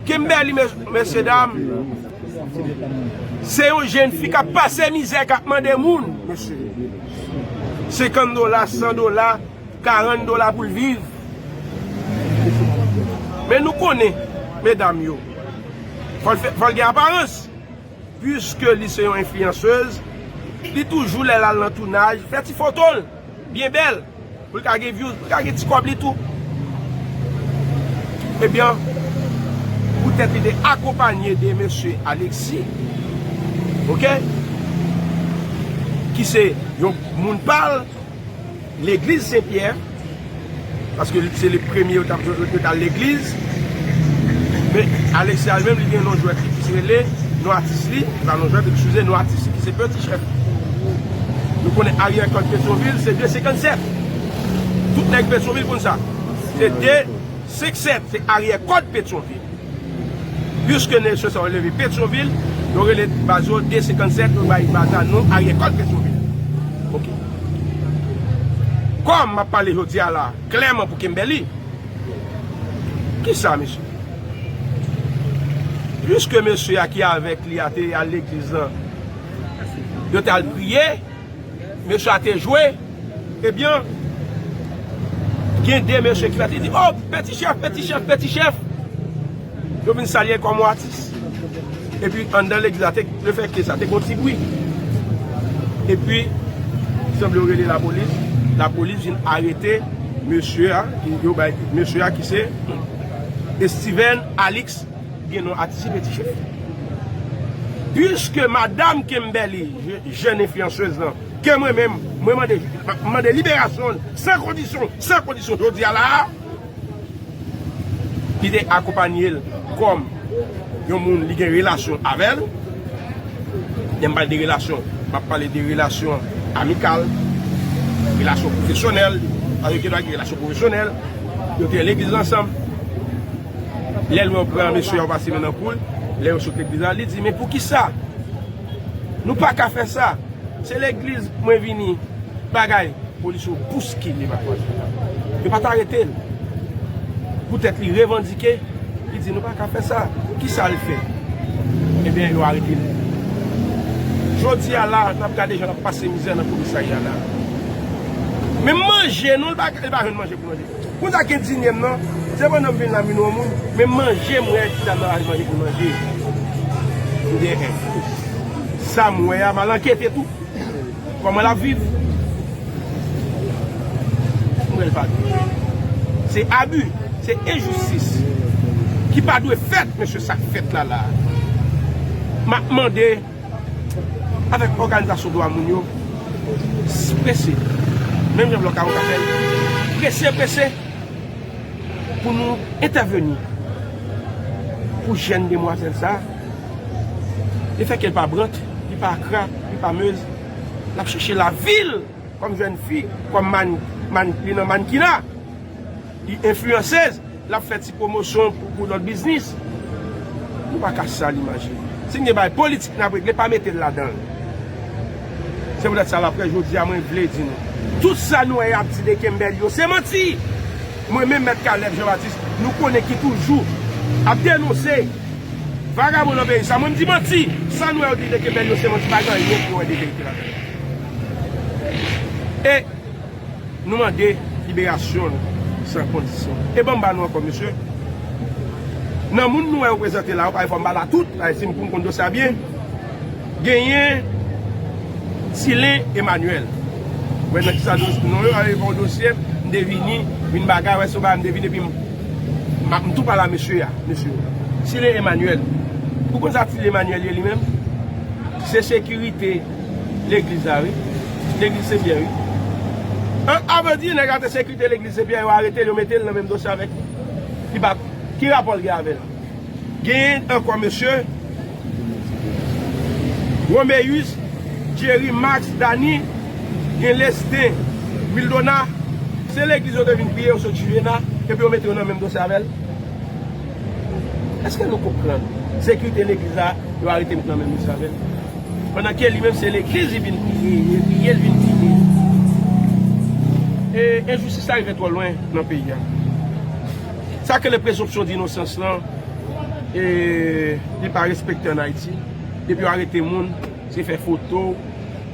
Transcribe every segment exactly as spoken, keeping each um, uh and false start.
Kimberly, mes-, mesye dam, se yon jèn fi k ap pase mizè, k ap mande moun, mesye. Senkant dola, san dola, karant dola pou l viv. Men nou konnen, medam yo, fò l fè, fò l gen aparans. Piske li se yon enfliyansez, li toujou lè l al nan tounaj, fè ti foto l, byen bèl, pou l ka gen views, pou l ka gen ti kòb li tou. Ebyen, poutèt li te akonpanye de mesye Alexis, oke, ki se yon moun pa l, legliz Sen Pyè, paske se li premye yo t ap, yo t al legliz. Men Alexis a li menm, li gen non jwèt li ki se rele, non atis li, se pa non jwèt, eskize, non atis li ki se Peti Chèf. Nou konnen aryè kòd Petyonvil se de senkann sèt. Tout nèg Petyonvil konn sa. Se de senk sèt, se aryè kòd Petyonvil. Piske mesye sa yo leve Petyonvil, yo rele baz yo de senkann sèt, yo bay baz la non aryè kòd Petyonvil. Oke. Kòm m ap pale jodi a la, klèman pou Kimberly, kisa, mesye? Piske mesye a ki avèk li a te al legliz lan, yo te al priye, mesye a te jwe, ebyen, gen de mesye ki fèt, li di, "Oh, Peti Chèf, Peti Chèf, Peti Chèf." Yo vin salye l kòm yon atis. Epi, anndan legliz la, te, lefètke sa, te gon ti bri. Epi, sanble yo rele lapolis. Lapolis vin arete mesye a, ki, yo bay, mesye a ki se Steven Alix, gen non atis li Peti Chèf. Piske madanm Kimberly, je-, jèn enfliyansez lan, ke mwen menm, mwen mande, m ap mande liberasyon l, san kondisyon, san kondisyon, jodi a la a, li te akonpanye l kòm yon moun li gen relasyon avè l. Lè m pale de relasyon, m ap pale de relasyon amikal, relasyon pwofesyonèl, paske gen dwa gen relasyon pwofesyonèl, yo te legliz ansanm. Lè l wè yo pran mesye a, yo pase men nan kou l, lè yo sot legliz la, li di, "Men poukisa? Nou pa ka fè sa. Se legliz mwen vini." Bagay, polis yo bouskile bagay. Yo pa t arete l. Poutèt li revandike, li di, "Nou pa ka fè sa." Kisa l fè? Ebyen, yo arete l. Jodi a la, n ap gade jan l ap pase mizè nan komisarya la. Men manje, non, li pa, li pa jwenn manje pou manje. Konn sa k endinye m nan, se pandan m vin la, m vin wè yon moun, men manje m wè ti dam nan al manje pou manje. M di, "Eh, sa m wè a, m al ankete tou. Kòman l ap viv?" M wè l pa dwe. Se abi, se enjistis ki pa dwe fèt, mesye, sa k fèt la la. M ap mande avèk òganizasyon dwa moun yo, prese, menm jan Blòk Avoka fè l, prese, prese, pou nou entèveni pou jèn demwazèl sa a. Lefètke l pa Brant, li pa Akra, li pa Mez, l ap chèche lavi l kòm jèn fi, kòm man-, man-, li nan mannkina, li enfliyansez, l ap fè ti pwomosyon pou, pou lòt biznis. Nou pa ka sal imaj li. Si n gen bagay politik n ap regle, pa mete l ladan l. Se poutèt sa, apre jodi a, mwen vle di nou, tout sa nou wè y ap di de Kembèl yo, se manti. Mwen menm, Mèt Caleb Jean Baptiste, nou konnen ki toujou ap denonse vagabon nan peyi sa. Mwen, m di manti. Sa nou wè yo di de Kembèl yo, se manti. Pa gen anyen ki wè de verite ladan l. E Nou mande liberasyon l san kondisyon. E ban m ba nou ankò, mesye. Nan moun nou wè yo prezante la yo, pa fò m ba la tout, la, si m pou m konn dosye a byen. Genyen Tilen Emmanuel. Ou wè nan kisa dos-, non yo ale fè yon dosye, m te vini, vin bagay, wè se yon bagay m te vini, epi m, m, m tou pale a mesye a, mesye. Tilen Emmanuel. Ou konn sa Tilen Emmanuel ye li menm? Se sekirite legliz la, wi. Legliz Sen Pyè, wi. An, a vle di, nèg la te sekirite legliz Sen Pyè, yo arete l, yo mete l nan menm dosye avèk li. Li pa, ki rapò l gen avè l? Genyen ankò mesye Roméus, Jerry, Max, Dany, gen Lestin, Wildona. Se legliz yo te vin priye, yo sot Juvena, epi yo mete yo nan menm dosye avè l. Èske nou konprann? Sekirite legliz la, yo arete met nan menm dosye avè l. Pandan ke li menm se legliz li vin priye, li priye, li vin priye. E enjistis la rive twò lwen nan peyi a. Sa ke le prezonpsyon dinosans lan, E li pa respekte ann Ayiti. Depi yo arete moun, se fè foto,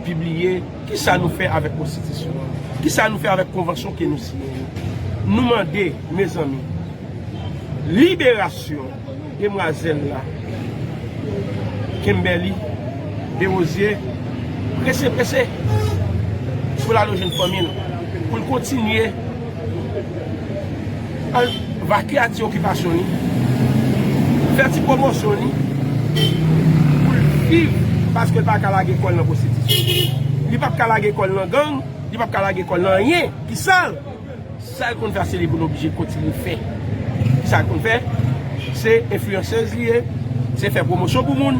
pibliye. Kisa nou fè avèk konstitisyon an? Kisa nou fè avèk konvansyon ke nou siyen yo? Nou mande, mezanmi, liberasyon demwazèl la, Kimberly Desrosiers, prese, prese, pou l al jwenn fanmi l, pou l kontinye al vakye ati okipasyon li, fè ti pwomosyon li, pou l viv, paske l pa ka lage kò l nan pwostitisyon. Li p ap ka lage kò l nan gang, li p ap ka lage kò l nan anyen ki sal. Sa l konn fè, se li pou n oblije kontinye fè. Sa l konn fè, se enfliyansèz li ye, se fè pwomosyon pou moun.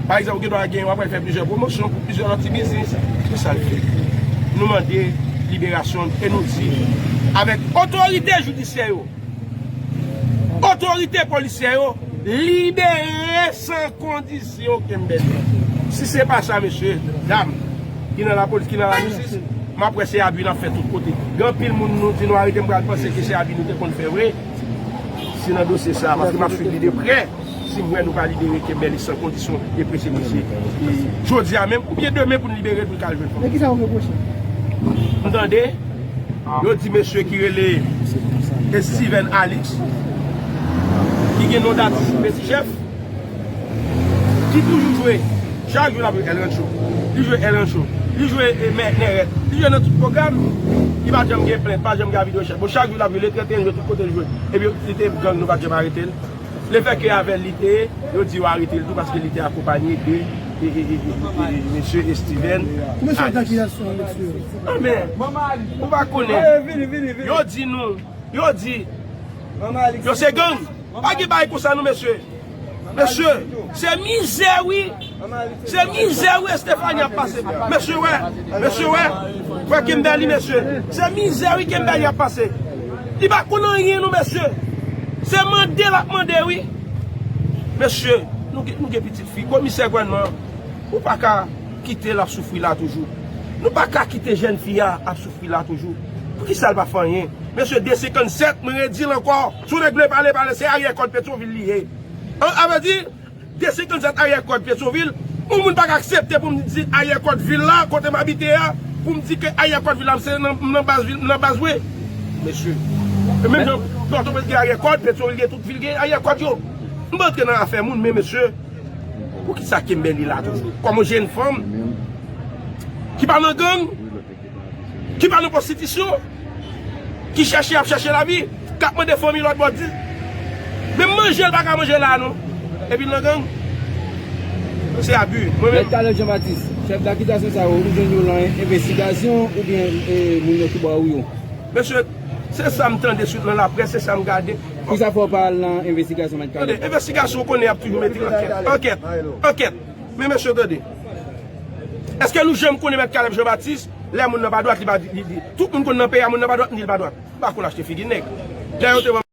Pa egzanp, ou gen dwa gen, w ap fè plizyè pwomosyon pou plizyè lòt ti biznis. Se sa l fè. Nou mande liberasyon l e nou di, avèk otorite jidisyè yo, otorite polisyè yo, libere san kondisyon Kimberly. Si se pa sa, mesye, dam, ki nan lapolis, ki nan lajistis, m ap wè se abi n ap fè tout kote. Gen anpil moun nou di nou arete, m pral panse ke se abi nou te konn fè vre. Si nan dosye sa, paske m ap swiv li de prè, si m wè nou pa libere Kimberly san kondisyon e prese prese, e jodi a menm, oubyen demen pou n libere l, pou l ka al jwenn fanmi. Men kisa w repwoche? M tande, yo di mesye ki rele Steven Alix, ki gen non datis Peti Chèf, ki toujou jwe, chak jou l ap jwe El Rancho. Li jwe El Rancho. Li jwe, e, Nè-, Nèrèt. Li jwe nan tout pwogram. Li pa janm gen plent, pa janm gen avi de rechèch. Bon, chak jou l ap jwe, le trannteyen jwe, tout kote l jwe. Epi yo, li te gang, nou pa t janm arete l. Lefètke avè l li te ye, yo di yo arete l tou paske li te akonpaye de, e, e, e, e, e, mesye Steven Alix. Mesye, ou pa konnen. Yo di nou, yo di, yo se gang. Pa gen bagay konsa non, mesye. Mesye, se mizè wi. Se mizè wi Estefani ap pase. Mesye wè, mesye wè. Frè Kimberly, mesye. Se mizè wi Kimberly ap pase. Li pa konn anyen non, mesye. Se mande l ap mande wi. Mesye, nou gen, nou gen pitit fi. Komisè gouvènman, ou pa ka kite l ap soufri la toujou. Nou pa ka kite jèn fi a ap soufri la toujou. Poukisa l pa fè anyen? Mesye, de senkannsèt, mwen redi l ankò. Si w nèg vle pale, pale, se aryè kòd Petyonvil li ye. An, sa vle di, de senkannsèt aryè kòd Petyonvil, yon moun pa ka aksepte pou m di aryè kòd vil la, kote m abite a, pou m di ke aryè kòd vil la, se nan, nan baz vil, nan baz vre. Mesye. E menm jan, Pòtoprens gen aryè kòd, Petyonvil gen, tout vil gen aryè kòd yo. M pa antre nan afè moun, men mesye, poukisa Kimberly la toujou? Kòm yon jèn fanm ki pa nan gang, ki pa nan pwostitisyon, ki chèche, ap chèche lavi, k ap mande fanmi lòt bò di, menm manje l pa ka manje la non. Epi l nan gang. Se abi. Mwen menm. Mèt Caleb Jean Baptiste, chèf dakizasyon sa yo, ou jwenn yo lan envestigasyon oubyen, e, moun yo tou ba ou yo? Mesye, se sa m tande sou, nan laprès, se sa m gade. Poukisa fò w pa al nan envestigasyon, Mèt Caleb? Tande, envestigasyon, ou konnen y ap toujou mete ankèt. Ankèt. Ankèt. Men mesye, tande. Èske nou janm konnen Mèt Caleb Jean Baptiste, lè moun nan pa dwat, li pa di, li, li, tout moun konn nan peyi a, moun nan pa dwat, m di l pa dwat. M pa konn achte figi nèg. Lè yo te ban